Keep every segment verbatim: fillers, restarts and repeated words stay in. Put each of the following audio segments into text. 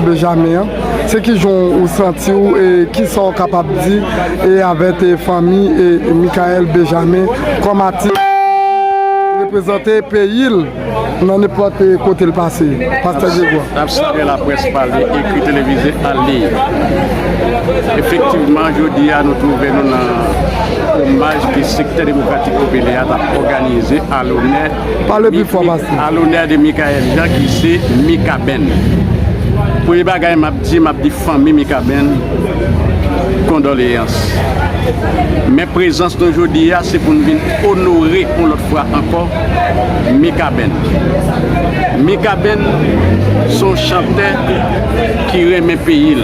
Benjamin an, se ki jan ou santi w e ki sa w kapab di e avèk e fanmi e Michael Benjamin kòm atis reprezante peyi l nan nenpòt e kote l pase. Pastè Grégoire. N ap salye laprès pale, ekri, televize, an liy. Efektivman, jodi a nou twouve nou nan omaj ke sektè demokratik popilè a t ap òganize a lonè Pale pi fò, pastè. A lonè de Michael Jean ki se Mikaben. Premye bagay m ap di, m ap di fanmi Mikaben, kondoleyans. Men prezans nou jodi a, se pou n vin onore yon lòt fwa ankò Mikaben. Mikaben se yon chantè ki renmen peyi l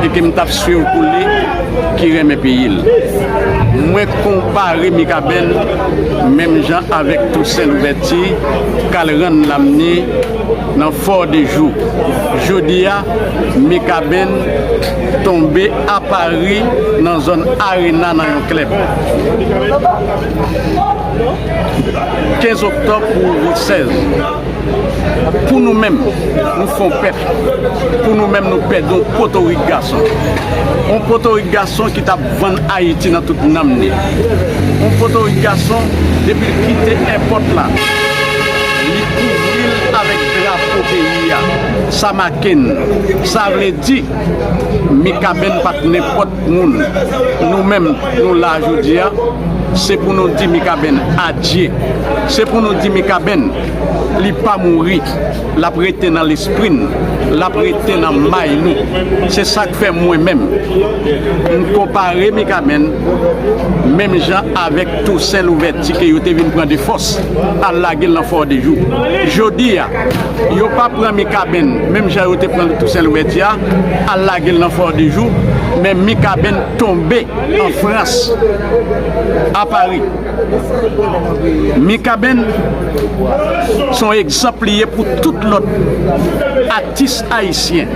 e ke m t ap swiv pou li, ki renmen peyi l. Mwen konpare Mikaben menm jan avèk Tousen Louvèti, k al rann lamni nan Fò de Jou. Jodi a, Mikaben tonbe a Pari nan zòn Arena nan yon klèb. Kenz oktòb pou ouvri sèz. Pou nou menm, nou fè yon pèt. Pou nou menm, nou pèdi yon potorik gason. Yon potorik gason ki t ap vann Ayiti nan tout nanm li. Yon potorik gason, depi l kite èpòt la, li kouvri l avèk drapo peyi a. Sa make n. Sa vle di, Mikaben pa t nenpòt moun. Nou menm, nou la jodi a, se pou nou di Mikaben adye. Se pou nou di Mikaben, li pa mouri. L ap rete nan lespri n. L ap rete nan may nou. Se sa k fè mwen menm, m konpare Mikaben menm jan avèk Tousen Louvèti ke yo te vin pran de fòs, al lage l nan Fò de Jou. Jodi a, yo pa pran Mikaben menm jan yo te pran Tousen Louvèti a, al lage l nan Fò de Jou, men Mikaben tonbe an Frans, a Pari. Mikaben se yon egzanp li ye pou tout lòt atis ayisyen.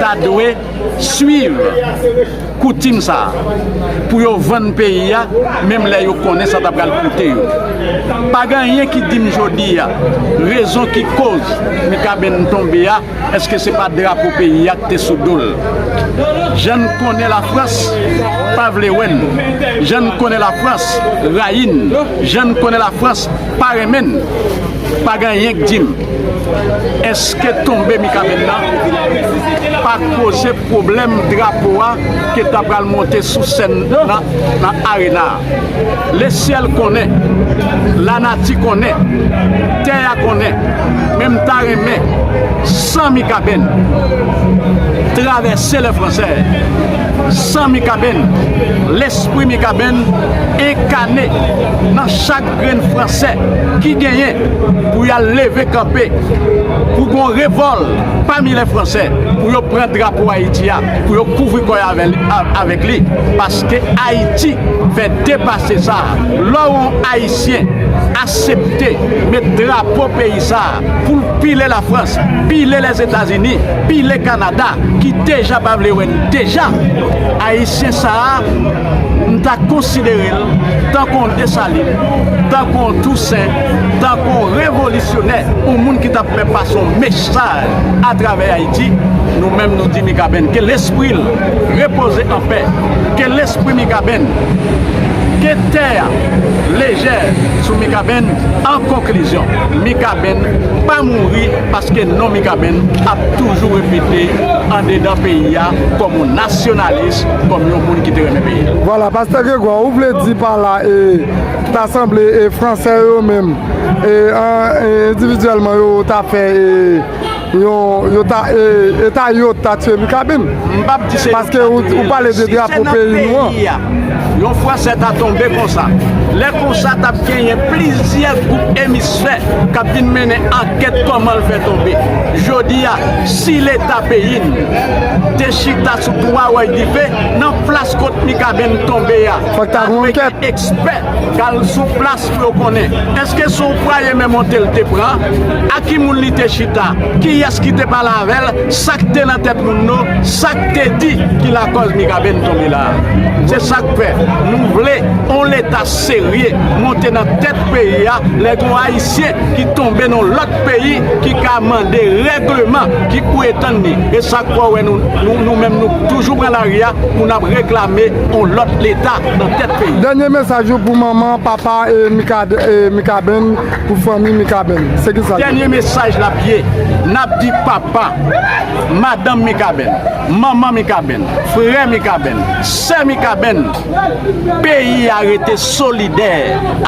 Ta dwe swiv koutim sa a, pou yo vann peyi a, menm lè yo konnen sa ta pral koute yo. Pa gen anyen ki di m jodi a, rezon ki koz Mikaben tonbe a, èske se pa drapo peyi a k te sou do l? Jan n konnen Lafrans pa vle wè n. Jan n konnen Lafrans rayi n. Jan n konnen Lafrans pa renmen n. Pa gen anyen k di m, èske tonbe Mikaben nan pa koze pwoblèm drapo a ke ta pral monte sou sèn nan, nan arena a? Lesyèl konnen, lanati konnen, tè a konnen, men m ta renmen san Mikaben travèse lè Fransè, san Mikaben, lespri Mikaben enkane nan chak grenn Fransè ki genyen pou y al leve kanpe, pou gon revòl pami lè Fransè, pou yo pran drapo Ayiti a, pou yo kouvri kò yo avè-, a-, avèk li, paske Ayiti fè depase sa. Lè yon Ayisyen aksepte met drapo peyi sa a pou l pile Lafrans, pile Lèzetazini, pile Kanada, ki deja pa vle wè n deja. Ayisyen sa a, m ta konsidere l tankou yon Desalin, tankou yon Tousen, tankou yon revolisyonè, yon moun ki t ap fè pase yon mesaj atravè Ayiti. Nou menm, nou di Mikaben, ke lespri l repoze anpè, ke lespri Mikaben, ke tè a lejè sou Mikaben. An konklizyon, Mikaben pa mouri, paske non Mikaben ap toujou repete andedan peyi a kòm yon nasyonalis, kòm yon moun ki te renmen peyi l. Vwala, pastè Grégoire, ou vle di pa la, e, ta sanble, e, Fransè yo menm, e, an, e, endividyèlman, yo ta fè, e, Yo, yo ta, e, Eta yo ta tiye Mikaben. M p ap di se Paske ou, ou pale de drapo peyi nou an. Yon Fransè ta tonbe konsa. Lè konsa t ap genyen plizyè gwoup emisfè k ap vin mennen ankèt kòman l fè tonbe. Jodi a, si Leta peyi n te chita sou twa wòy dife, nan plas kot Mikaben tonbe a, fòk ta gen yon ankèt. Ekspè k al sou plas pou yo konnen èske se yon pwaye menm monte l te pran, a ki moun li te chita, kiyès ki te pale avè l, sa k te nan tèt moun nan, sa k te di ki lakòz Mikaben tonbe la a. Se sa k fè nou vle yon Leta serye monte nan tèt peyi a, lè gen yon Ayisyen ki tonbe nan lòt peyi ki ka mande règleman ki pou etann li. E sa k fè w wè nou, nou, nou menm nou toujou pran lari a pou n ap reklame yon lòt Leta nan tèt peyi. Dènye mesaj ou pou manman, papa e Mika, e Mikaben, pou fanmi Mikaben. Se ki sa l ye? Dènye mesaj l ap ye, n ap di papa, madanm Mikaben, manman Mikaben, frè Mikaben, sè Mikaben, peyi a rete solidè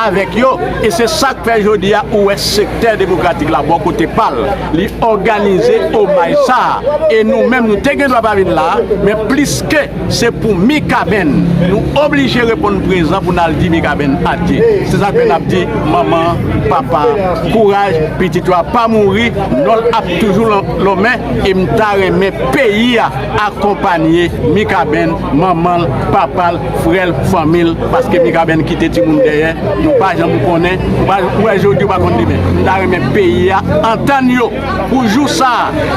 avèk yo, e se sa k fè jodi a ou wè sektè demokratik la bò kote pa l, li òganize omaj sa a. E nou menm, nou te gen dwa pa vin la a, men plis ke se pou Mikaben, nou oblije reponn prezan pou n al di Mikaben adye. Se sa k fè n ap di manman, papa, kouraj, pitit yo a pa mouri, non l ap toujou lan-, lonmen, e m ta renmen peyi a akonpanye Mikaben, manman l, papa l, frè l, fanmi l, paske Mikaben kite timoun dèyè, nou pa janm konnen, ou pa, ou wè jodi ou pa konn demen. M ta renmen peyi a antann yo pou jou sa a,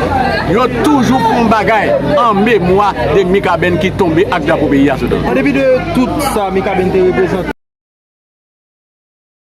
yo toujou fè yon bagay an memwa de Mikaben ki tonbe ak drapo peyi a sou do l. An depi de tout sa Mikaben te reprezante,